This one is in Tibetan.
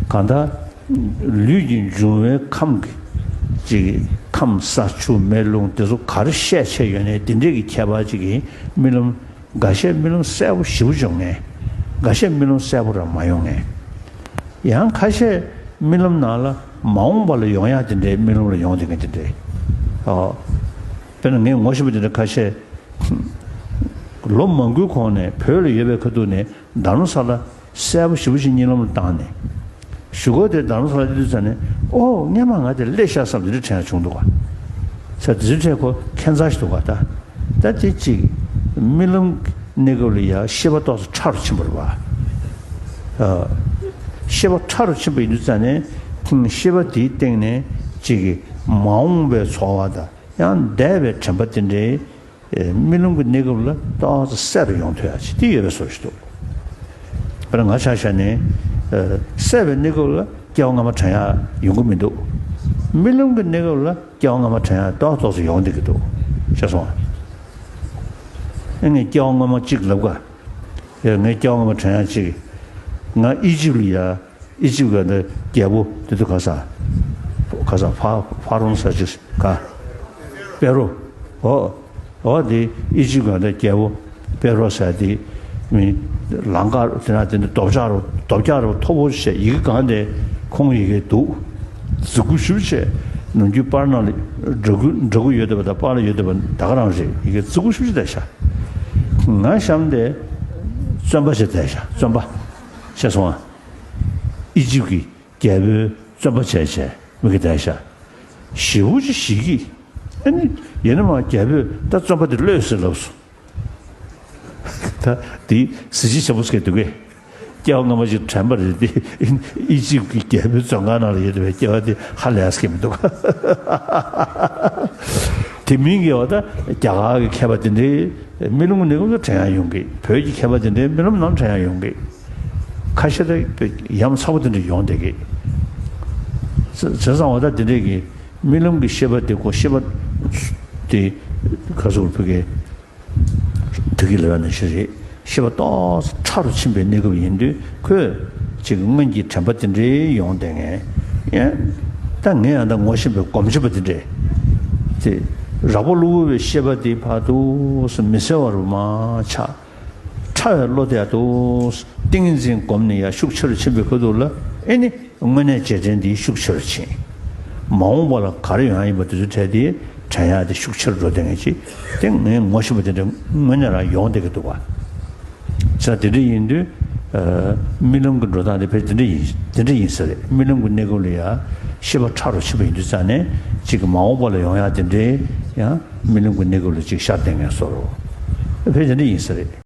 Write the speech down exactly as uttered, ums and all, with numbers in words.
གང་ལྟར་ལུས་ཀྱི་འབྱུང་བའི་ཁམས་ཀྱི་ཅིག་ཁམས་ས་ཆུ་མེ་རླུང་དེ་ཚོ་ག་རེ་བཤད་བྱས་ཡོད་ནའི་དེ་འདྲས་ཀྱི་ཁྱད་པར་ཅིག་གིས་རྨི་ལམ། འགའ་ཤས་རྨི་ལམ་གསལ་པོ་ཞེ་པོ་འབྱུང་ངེས། འགའ་ཤས་རྨི་ལམ་གསལ་པོ་རང་མ་ཡོང་ངེས། ཡང་ཁ་ཤས་རྨི་ལམ་ནང་ལ་མ་འོངས་པ་ལ་ཡོང་ཡག་དེ་འདྲའི་རྨི་ལམ་ལ་ཡོང་བསྡད་མཁན་དེ་འདྲའི། ཨོ། དཔེར་ན་ངས་ངོ་ཤེས་པ་དེ་འདྲ་ཁ་ཤས་ལོ་མང་པོའི་གོང་ནས་བོད་ལ་ཡོད་པའི་ཁ་ཐུག་ནས་རྡ་རམ་ས་ལ་གསལ་པོ་ཞེ་པོ་ཞིག་གཉིད་ལམ་ལ་བཏང་ནས། གཞུག་གུ་དེ་རྡ་རམ་ས་ལ་སླེབས་དུས་ཙ་ནས་ཨོ་སྔས་མ་ང་དེ་སླེབས་ཤག་བསམ་དེ་འདྲ་དྲན་ཡག་བྱུང་འདུག་ག་ས་དེ་ཚོའི་གྲས་ཁོ་ཁྱད་མཚར་ཞིག་འདུག་ག་ད་ད་དེ་གཅིག་རྨི་ལམ་གནས་སྐབས་ལ་ཡ་ཤེས་པ་ཏོག་ཙམ་ཕྲ་རུ་ཕྱིན་པ་རེད་པ། ཨ། ཤེས་པ་ཕྲ་རུ་ཕྱིན་པ་ཡིན་དུས་ཙ་ནས་ཐེངས་ཤེས་པ་དེའི་སྟེང་ནས་གཅིག་གི་མ་འོངས་པའི་ཚོར་བ་དང་ཡང་འདས་པའི་དྲན་པ་དེ་འདྲའི། ཨེ། རྨི་ལམ་གྱི་གནས་སྐབས་ལ་ཏོག་ཙམ་གསལ་རུ་ཡོང་ཐུབ་ཡག་ཅིག་དེ་ཡོད་པའི་བཟོ་ཞིག་འདུག་དཔེར་ན་ང་ཆ་བཞག་ནས། ཨེ། གསལ་བའི་གནས་སྐབས་ལ་སྐྱེ་བ་སྔ་མ་དྲན་ཡག་ཡོང་གི་མི་འདུག་རྨི་ལམ་གྱི་གནས་སྐབས་ལ་སྐྱེ་བ་སྔ་མ་དྲན་ཡག་ཏོག་ཏོག་ཙམ་ཡོང་བསྡད་ཀྱི་འདུག་ཤེས་སོང་ཨ། ཨེ། ངས་སྐྱེ་བ་སྔ་མ་གཅིག་ལབ་ག་ཡ། ངས་སྐྱེ་བ་སྔ་མ་དྲན་ཡག་ཅིག་ང་ཨི་ཇིབ་ལ་ཡ། ཨི་ཇིབ་ག་འདི་རྒྱལ་པོ་དེ་ཚོ་ག་ས། ག་ས་ཕ་ཕ་རོན་ཟེར་ཅིག་ག་པེ་རོ། ཨོ། ཨོ་དེ་ཨི་ཇིབ་ག་འདི་རྒྱལ་པོ་པེ་རོ་ཟེར་དེ་མི་ལང་ཀ་དེ་ན་དེ་འདི་རྡོ་བཀྱག་རུ་རྡོ་བཀྱག་རུ་མཐོ་པོ་བྱས་ཡི་གེ་གང་དེ་ཁོང་ཡི་གེ་འདུག་རྫིག་པོ་ཞེ་པོ་བྱས་ནམ་རྒྱུན་པར་ནང་ལ་འདྲ་སྐུ་འདྲ་སྐུ་ཡོད་བསྡད་པ་དང་པར་ལ་ཡོད་བསྡད་པ་ད་ག་རང་རེད། ཡི་གེ་རྫིག་པོ་ཞེ་པོ་བྱས་བསྡད་ཤག་ང་གཤམ་དེ་བཙོན་པ་བྱས་བསྡད་ཤག་བཙོན་པ། ཤེས་སོང་ཨ། ཨི་ཇིབ་ཀྱི་རྒྱལ་པོའི་བཙོན་པ་བྱས་བྱས་མི་གི་བསྡད་ཤག་ཞེ་པོ་ཅིག་ཞིག་གིས། ཨ་ནི་ཡིན་ན་མ་རྒྱལ་པོས་ད་བཙོན་པ་དེ་གློད་ཟེར་ལབ་སོང་། ད་དེ་གཟི་བརྗིད་ཆེན་པོ་ཟེར་གི་འདུག་གས། སྐྱེ་བ་སྔ་མ་ཅིག་དྲན་པ་རེད་དེ། ཨི་ཇིབ་ཀྱི་རྒྱལ་པོའི་བཙོན་ཁང་ནང་ལ་ཡོད་པའི་སྐྱེ་བ་དེ་ཧ་ལས་ཟེར་གི་མི་འདུག་དེ་མིན་གྱི་བ་ད་རྒྱ་གར་གྱི་མཁས་པ་དེ་འདྲའི་རྨི་ལམ་གྱི་གནས་སྐབས་ལ་དྲན་ཡག་ཡོང་གི། བོད་ཀྱི་མཁས་པ་དེ་འདྲའི་རྨི་ལམ་ནང་དྲན་ཡག་ཡོང་གི། ཁ་ཤས་ད་ཡ་མཚར་པོ་དེ་འདྲ་ཡོང་བསྡད་ཀྱི། བྱས་ཙང་འོ་ད་དེ་འདྲས་ཀྱི་རྨི་ལམ་གྱི་ཤེས་པ་དེ་ཁོ་ཤེས་པ་དེ་ག་ཟེར་བོད་སྐད་དུ་གི་ལབ་ཡག་ནང་བཞིན་རེད། ཤེས་པ་ཏོག་ཙམ་ཕྲ་རུ་ཕྱིན་པའི་གནས་སྐབས་ཡིན་དུས་ཁོས་ཅིག་སྔོན་གྱི་དྲན་པ་དེ་འདྲའི་ཡོང་བསྡད་མཁན་ཡང་ད་ངས་ཡང་ད་ངོ་ཤེས་པའི་སྒོམ་ཆེན་པ་དེ་འདྲས་དེ་རགས་པ་གློ་བུར་བའི་ཤེས་པ་དེ་ཕར་ཏོག་ཙམ་མི་གསལ་བ་རུ་མར་ཆགས། ཕྲ་བའི་བློ་དེ་ཡང་དུ་ཏིང་ངེ་འཛིན་སྒོམ་ནས་ཡང་ཤུགས་ཆེ་རུ་ཕྱིན་པའི་ཁ་ཐུག་ལ་ཨེ་ནི་དངོས་གནས་རྗེས་དྲན་འདི་ཤུགས་ཆེ་རུ་ཕྱིན། མ་འོངས་པ་ལ་ག་རེ་ཡོང་ཡ་ཡིན་པ་དེ་ཚོའི་གྲས་དེ་དྲན་ཡ་དེ་ཤུགས་ཆེ་རུ་འགྲོ་བསྡད་མཁན་ཅིག་དེ་ངས་ངོ་ཤེས་པ་དེ་འདྲ་དངོས་གནས་རང་ཡོང་བསྡད་ཀྱི་འདུག་བ། བྱས་ཙང་དེ་འདྲ་ཡིན་དུས། ཨ། རྨི་ལམ་གྱི་འགྲོ་སྟངས་དེ་ཕལ་དེ་འདྲ་ཡིན་དེ་འདྲ་ཡིན་ས་རེད། རྨི་ལམ་གྱི་གནས་སྐབས་ལ་ཡ་ཤེས་པ་ཕྲ་རུ་ཕྱིན་པ་ཡིན་དུས་ཙང་ནས་ཅིག་གི་མ་འོངས་པ་ལ་ཡོང་ཡ་དེ་འདྲའི་ཡང་རྨི་ལམ་གྱི་གནས་སྐབས་ལ་ཅིག་ཤར་བསྡད་མཁན་བཟོ་འདྲ་ཕལ་དེ་འདྲ་ཡིན་ས་རེད།